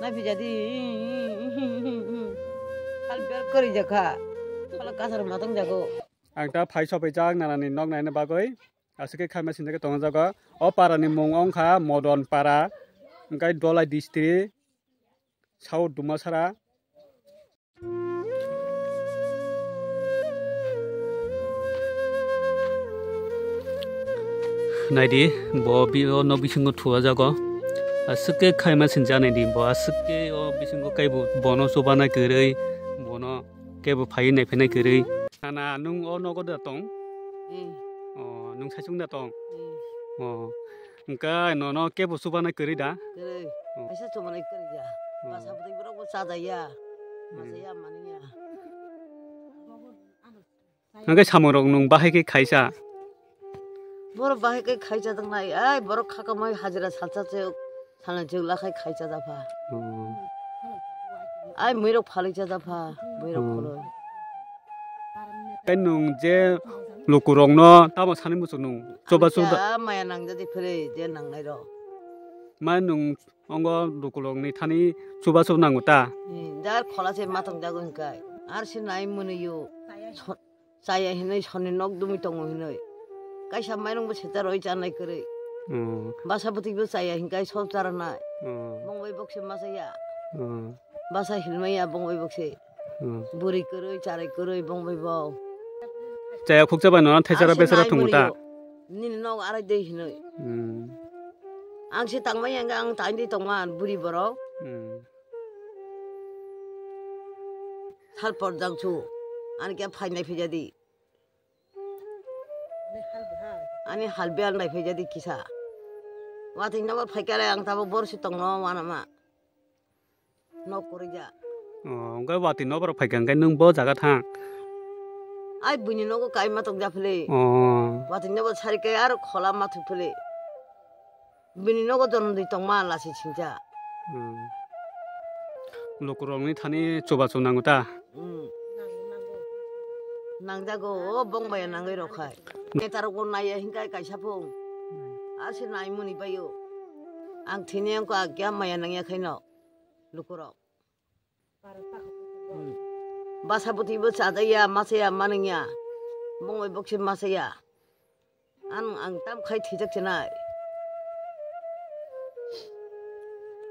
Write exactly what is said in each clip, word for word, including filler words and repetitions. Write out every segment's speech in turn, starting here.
Naiphi jadi. Hal ber kori jakha. Pala kasar matang jago. Ang ta phai sopai jak nanani nok naina bagwi. Aswk khe khaima sinjak tongo jago. O para ni mung wngkha Modon para. Hwnkhe Dholai district. South Dumasara. Naidi, bo bi-, o nok bisingo thuajago. Aswk khe khaima sinja naidi, bo aswk khe o bisingo kaibo bono chubanai kwrwi, bono kebo phaiwi naiphainai kwrwi. Nana, nwng o nogo da tong? Eh. O, nwng saichung da tong? Eh. O. Hwnkhe nono kebo chubanai kwrwi da? Kwrwi. Oh. Kaisa chubanai kwrwi ya. Oh. Basa bwtwi borok bo chajaya. Hmm. Masa ya mani ya. Hwnkhe samung rok nwng bahai khe khaisa? Borok bahai khe khaisa tongnai. Ai borok khakamai hajira salsa se salnai se lakhai khaisa japha. Oh. Ai muirok phalwi cha japha. Muirok Oh. Khuloi. Tei nwng je lukurokno tamo sani muchung nwng chubachu da- Maya nangjadi phwrwi je nangnai rok. Ma nwng ongo lukurokni thani chubachu nango ta? Hmm, jar khola se matong jago hinkai. Ar se nai mwnwi yo. So-, chaya hinwi sonni nok dumwi tongo hinwi. Kaisa mairung bo seta roi chanai kwrwi. Hmm. Basa bwtwi bo chaya hinkai so charanai. Hmm. Bongbai bokse machaya. Hmm. Basa hilmaya bongbai bokse. Hmm. Buri kwrwi, charai kwrwi, bongbai bo. Chaya khukcha bai nono thaichara Ang se bechara nai thwngmwta. Mwnwi yo. Nini nok arai dei hinwi. Hmm. Ang se tangmaya hwnkhe ang tangwi tongma buri borok. Hmm. Sal por jang su. Ani khe phainai phijadi. Ani hal bel nai phijadi kisa. Watwi nobar phaikhe ang tabuk bor si tongno wanama. Nok kwrwija. Oh, hwnkhe watwi nobar phaikha hwnkhe nwng bo jaga thang? Ai buini nogo kaima tongja phili. Oh. Watwi nobar sarikhe aro khola mathu phili. Bini nogo jonom di tongma lasi singcha. Hmm. Lukurokni thani chubachu nango ta? Hmm. Nangjago, o bong baya nangwi rok khai. Netarokbo naiya hinkai kaisa phung. Ase naimani baio. Ang thini angko agya maya nangya khaino lukurok. Hmm. Basa bwtwi bo chajaya, masaya, manwngya. Bongbai bokse masaya. Ang, ang tam khai thijak chenai.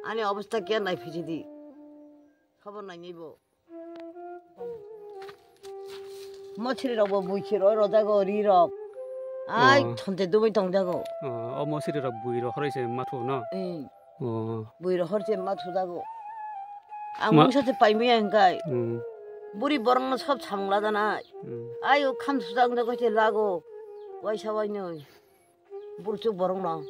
Ani obostha kya nai phiji di. Khobor nai ni bo. Mochri rok bo bui khiro rojago ri rok. Ai Oh. thonte dumui tongjago. Oh, o mochri rok bui rok horoi se mathu no? Hmm. Oh. Bui rok hor se ma thujago. Ang Ma- mungsa se paimaya hingkai. Hmm. Buri borok no sob samung lajanai. Hmm. Ayo kham sujak no koi se lago. Waisa wainoi. Burchuk borok no.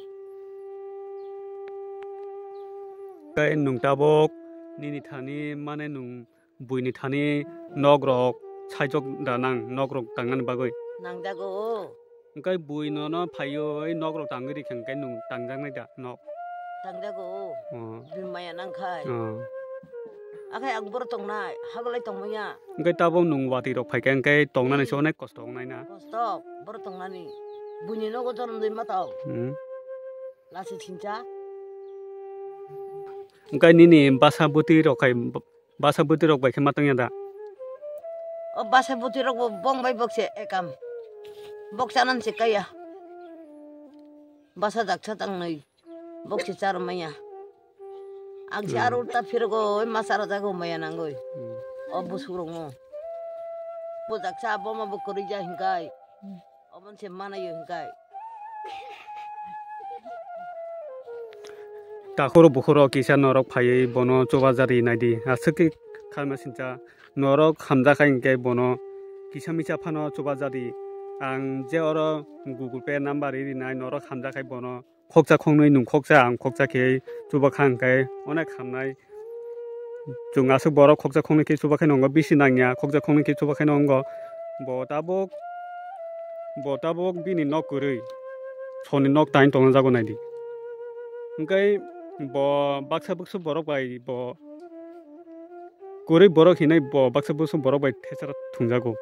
Kai nung tabok nini thani mane nung buini thani nok rok saijok da nang nok rok tangnani bagwi? Nangjago. Hwnkhe bui nono phaiwi nok rok tangwi rikha hwnkhe nwng tangjaknai da nok? Tangjago. Oh. Bini maya nangkhai. Oh. Akhai ang borok tongnai, haglai tongmaya. Hwnkhe tabuk nwng watwi rok phaikha hwnkhe tongnani se onek kosto wngnai na? Kosto, borok tongnani. Buini nogo jonom dui matao. Hmm. Lasi sincha. Hwnkhe nini basa bwtwi rok khai Basa bwtwi rok bai khe ma tongya da? O basa bwtwi rok bo bong bai bokse ekam. Bok chanan se kaya. Basa jaksa tangnai. Bokse char maya. Ang se Hmm. aro ta phirogo, oi ma chara jago maya nangoi. Hmm. O busuk rok mo. Bo jaksa bo ma bo kwrwi ja hinkai. Obon se manayo hinkai. Takhoro bukhoro kisa norok phaiwi bono chubajadi naidi. Aswk khe khaima sincha norok hamjakha hinkhe bono kisa misa phano chubajadi. Ang je oro Google Pay number rinai norok hamjakha bono. Khoksa khoknwi nwng khoksa ang khoksa khe chubakha hwnkhe onek hamnai. Chwng aswk borok khoksa khoknwi khe chubakhe nwngo bisi nangya, khoksa khoknwi khe chubakhe nwngo. Bo tabuk, bo tabuk bini nok kwrwi, soni nok tain tongna jago naidi. Hwnkhe bo baksa buksu borok bai bo kwrwi borok hinwi bo baksa buksu borok bai thesara thwngjago.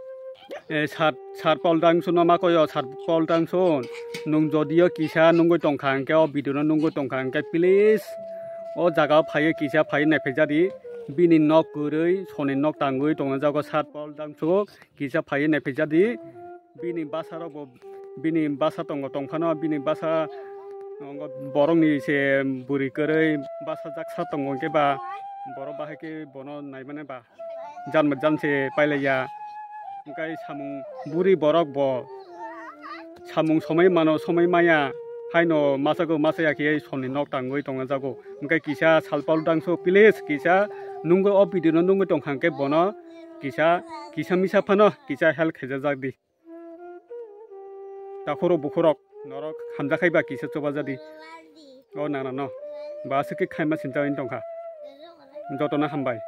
Eh, sir, sir Paul Dangsu no ma koyo, sir Paul Dangsu. Nung jodio kisa nungwi tongkha hwnkhe, o video no nungwi tongkha hwnkhe, please O jaga o phaiwi kisa phaiwi naiphai jadi, bini nok kwrwi soni nok tangwi tongna jago sat pol dangsuk kisa phaiwi naiphai jadi, bini basa rok bo bini basa tongo tongphano bini basa borok ni se bwrwi kwrwi basa jaksa tongo hwnkhe ba borok bahai khe bono naimani ba. Jan ba jan se pailaiya. Hwnkhe samung buri borok bo samung somoi mano somoi maya haino masago masaya khe sonni nok tangwi tongna jago. Hwnkhe kisa salpal dangso please kisa nungwi o video no nungwi tongkha hwnkhe bono kisa kisa misa phano kisa help khaijajak di. Takhurok bukhurok norok hamjakhai ba kisa chubajadi. O nana no. Ba aswk khe khaima sinta wng tongkha. Jotono hambai.